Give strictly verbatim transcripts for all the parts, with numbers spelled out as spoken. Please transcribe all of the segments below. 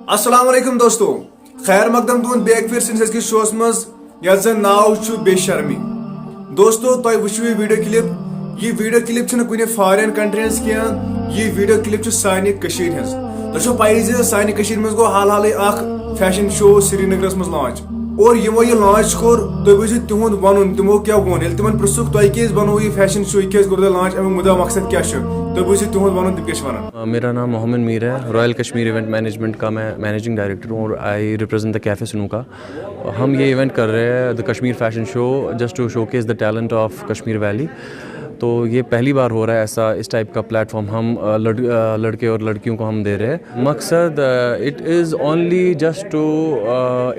السلام علیکم دوستو، خیر مقدم تُہُنٛد بیک پھِر سٲنِس أزکِس شوس منٛز، یَتھ زَن ناو چھُ بے شرمی۔ دوستو، تۄہہِ وٕچھِو یہِ ویٖڈیو کِلِپ۔ یہِ ویٖڈیو کِلِپ چھِنہٕ کُنہِ فارین کنٹری ہٕنٛز کینٛہہ، یہِ ویٖڈیو کِلِپ چھُ سانہِ کٔشیٖرِ ہٕنٛز۔ تۄہہِ چھو پَیی زِ سانہِ کٔشیٖرِ منٛز گوٚو حال حالٕے اکھ فیشن شو سرینگرس منٛز لانچ، اور یِمو یہِ لانچ کوٚر، تُہۍ بوٗزِو تِہُنٛد وَنُن، تِمو کیٛاہ ووٚن۔ ییٚلہِ تِمن پرٛژھُکھ، تۄہہِ کیٛازِ بنوو یہِ فیشن شو، یہِ کیٛازِ کوٚر تۄہہِ لانچ، اَمیُک مُدا مقصد کیٛاہ چھُ، تُہۍ بوٗزِو تِہُنٛد وَنُن، تِم کیٛاہ چھِ وَنان۔ میرا نام موہمن میر ہے، رائل کشمیر ایونٹ مینجمنٹ کا میں مینیجنگ ڈائریکٹر ہوں اور I represent the cafe سنوکا۔ ہم یہ ایونٹ کر رہے ہیں، the Kashmir fashion show, just to showcase the talent of Kashmir Valley. تو یہ پہلی بار ہو رہا ہے ایسا، اس ٹائپ کا پلیٹ فارم۔ ہم آ، لڑ-، آ، لڑکے اور لڑکیوں کو ہم دے رہے ہیں۔ مقصد، it is only just to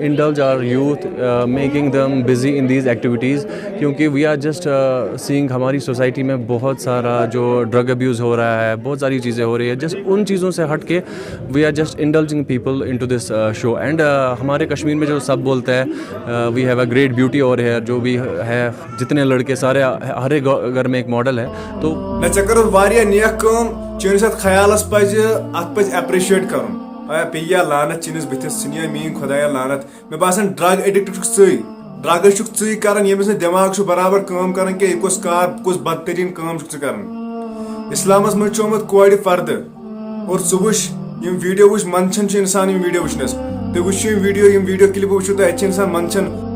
indulge our youth, making them busy in these activities, کیونکہ we are just seeing ہماری سوسائٹی میں بہت سارا جو ڈرگ ابیوز ہو رہا ہے، بہت ساری چیزیں ہو رہی ہے، جس ان چیزوں سے ہٹ کے we are just indulging people into this show. And ہمارے کشمیر میں جو سب بولتے ہیں، we have a great beauty over here. جو بھی ہے، جتنے لڑکے سارے، ہر ایک گھر میں ایک ماڈل ہے۔ تو نہ، ژےٚ کٔرٕتھ واریاہ نیک کٲم، چٲنِس اَتھ خیالَس پَزِ، اَتھ پَزِ ایپریشیٹ کَرُن۔ اے پیٚیہِ یا لعنت چٲنِس بٕتھِس، ژھٕنہِ یا میٛٲنۍ خۄدایا لعنت۔ مےٚ باسان ڈرگ ایڈکٹ چھُکھ ژٕے، ڈرگس چھُکھ ژٕے کران، ییٚمِس نہٕ دٮ۪ماغ چھُ برابر کٲم کران کینٛہہ، یہِ کُس کار، کُس بدترین کٲم چھُکھ ژٕ کران؟ اسلامس منٛز چھُ آمُت کورِ پردٕ۔ اور ژٕ وٕچھ، یِم ویڈیو وٕچھ، منٛدچھان چھُ انسان یِم ویڈیو وٕچھنس۔ تُہۍ وٕچھِو یِم ویڈیو، یِم ویڈیو کلپہٕ وٕچھِو تُہۍ، اتہِ چھِ انسان منٛدچھان۔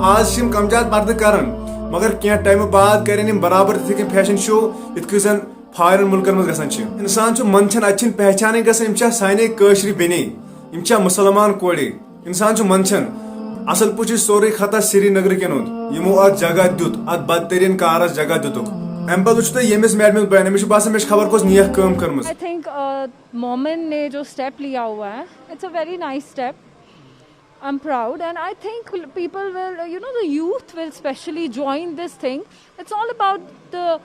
آز چھِ یِم کم زیادٕ پردٕ کران، مگر کینٛہہ ٹایمہٕ بعد کرن یِم برابر تِتھے کٔنۍ فیشن شو، یِتھ کٔنۍ زن فارین مُلکن منٛز گژھان چھِ۔ انسان چھُ منٛدچھان، اتہِ چھِنہٕ پہچانٕے گژھان، یِم چھا سانے کٲشرِ بیٚنے، یِم چھا مُسلمان کورِ۔ انسان چھُ منٛدچھان۔ اصل پٲٹھۍ چھُ سورُے خطا سرینگرٕ کٮ۪ن ہُنٛد، یِمو اتھ جگہ دیُت، اتھ بدترین کارس جگہ دِتُکھ۔ امہِ پتہٕ وٕچھِو تُہۍ ییٚمِس میڈمہِ بیان، أمِس چھُ باسان مےٚ چھِ خبر کۄس نیک کٲم کٔرمٕژ۔ I think, uh, Momin نے جو اسٹیپ لیا ہوا ہے, it's a very nice step. I'm proud, and I think people will, you know, the youth will specially join this thing. It's all about the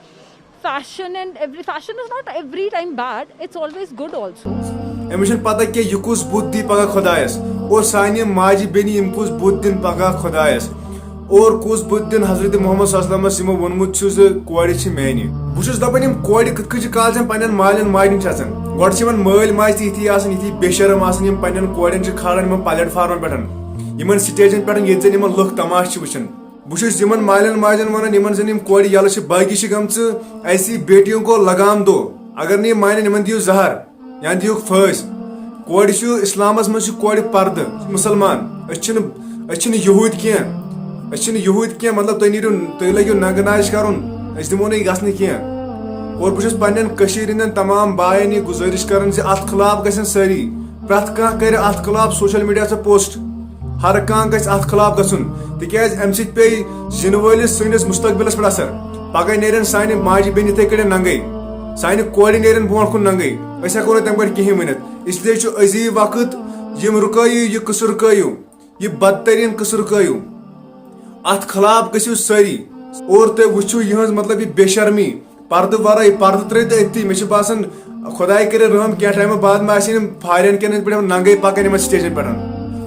fashion, and every fashion is not every time bad, it's always good also. أمِس چھُنہٕ پتہ کینٛہہ یہِ کُس بُتھ دی پگاہ خۄدایس، اور سانہِ ماجہِ بیٚنہِ یِم کُس بُتھ دِن پگاہ خۄدایس، اور کُس بُتھ دِن حضرت محمد صلی اللہ علیہ وسلمس یِمو ووٚنمُت چھُ زِ کورِ چھِ میانہِ۔ بہٕ چھُس دپان، یِم کورِ کِتھ کٔنۍ چھِ کالہٕ زن پننٮ۪ن مالٮ۪ن ماجٮ۪ن چھژان؟ گۄڈٕ چھِ یِمن مٲلۍ ماجہِ تہِ یِتھی آسان، یِتھی بے شرم آسان، یِم پننٮ۪ن کورٮ۪ن چھِ کھالان یِمن پلیٹ فارمن پٮ۪ٹھ، یِمن سٹیجن پٮ۪ٹھ، ییٚتہِ زن یِمن لُکھ تماشہٕ چھِ وٕچھان۔ بہٕ چھُس یِمن مالٮ۪ن ماجٮ۪ن ونان، یِمن زن یِم کورِ یلہٕ چھِ باقی چھِ گٔمژٕ، ایسی بیٹیوں کو لگام دو، اگر نہٕ یِم مانن، یِمن دِیِو زہر یا دِیِکھ پھٲسۍ۔ کورِ چھُ اسلامس منٛز چھُ کورِ پردٕ، مُسلمان۔ أسۍ چھِنہٕ، أسۍ چھِنہٕ یہوٗدۍ کینٛہہ، أسۍ چھِنہٕ یہوٗدۍ کینٛہہ، مطلب تُہۍ نیٖرِو، تُہۍ لٲگِو ننٛگہٕ ناچ کرُن، أسۍ دِمو نہٕ یہِ گژھنہٕ کینٛہہ۔ اور بہٕ چھُس پننٮ۪ن کٔشیٖرِ ہٕنٛدٮ۪ن تمام باین یہِ گُزٲرِش کران زِ اتھ خلاف گژھن سٲری، پرٛٮ۪تھ کانٛہہ کرِ اتھ خلاف سوشل میڈیاہس پٮ۪ٹھ پوسٹ۔ ہر کانٛہہ گژھِ اتھ خلاف گژھُن، تِکیازِ امہِ سۭتۍ پیٚیہِ زِنہٕ وٲلِس سٲنِس مستقبلس پٮ۪ٹھ اثر۔ پگاہ نیرن سانہِ ماجہِ بیٚنہِ یِتھے کٔنۍ ننگے، سانہِ کورِ نیرن برونٛٹھ کُن ننگے۔ أسۍ ہٮ۪کو نہٕ تمہِ پٮ۪ٹھ کِہیٖنۍ ؤنِتھ۔ اس لیے چھُ أزی وقت، یِم رُکٲیِو، یہِ قصہٕ رُکٲیِو، یہِ بدترین قصہٕ رُکٲیِو۔ اتھ خلاف گٔژھِو سٲری۔ اور تُہۍ وٕچھِو یِہٕنٛز، مطلب، یہِ بے شرمی۔ پردٕ ورٲے، پردٕ ترٲیِو تُہۍ أتھی۔ مےٚ چھُ باسان، خۄداے کٔرِنۍ رحم، کینٛہہ ٹایمہٕ بعد ما آسن یِم فارین کٮ۪ن ہٕنٛدۍ پٲٹھۍ ننگے پکان یِمن سٹیجن پٮ۪ٹھ۔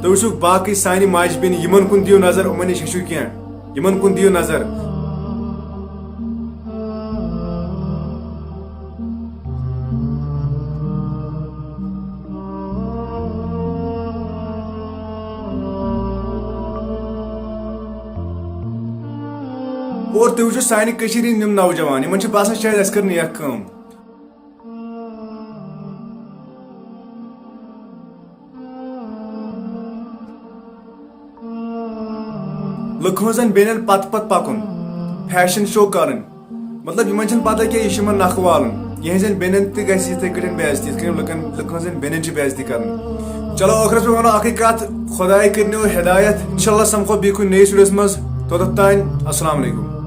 تُہۍ وٕچھِو باقٕے سانہِ ماجہِ بیٚنہِ، یِمن کُن دِیِو نظر، یِمن نِش ہیٚچھِو کینٛہہ، یِمن کُن دِیِو نظر۔ اور تُہۍ وٕچھِو سانہِ کٔشیٖرِ ہِنٛدۍ یِم نوجوان، یِمن چھِ باسان شاید اَسہِ کٔر نیک کٲم۔ لُکہٕ ہٕنٛزن بیٚنٮ۪ن پتہٕ پتہٕ پکُن، فیشن شو کرٕنۍ، مطلب، یِمن چھنہٕ پتہ کینٛہہ، یہِ چھُ یِمن نکھٕ والُن۔ یِہنٛزن بیٚنٮ۪ن تہِ گژھِ یِتھے کٔٹھۍ بے عزتی، یِتھ کٔنۍ لُکن، لُکن ہٕنٛزن بیٚنٮ۪ن چھِ بے عزتی کرٕنۍ۔ چلو، ٲخرس پٮ۪ٹھ ونو اکٕے کتھ، خۄداے کٔرِنو ہدایت۔ انشاءاللہ سمکھو بیٚیہِ کُنہِ نٔیِس ویڈیوس منٛز۔ توٚتتھ تام، السلام علیکم۔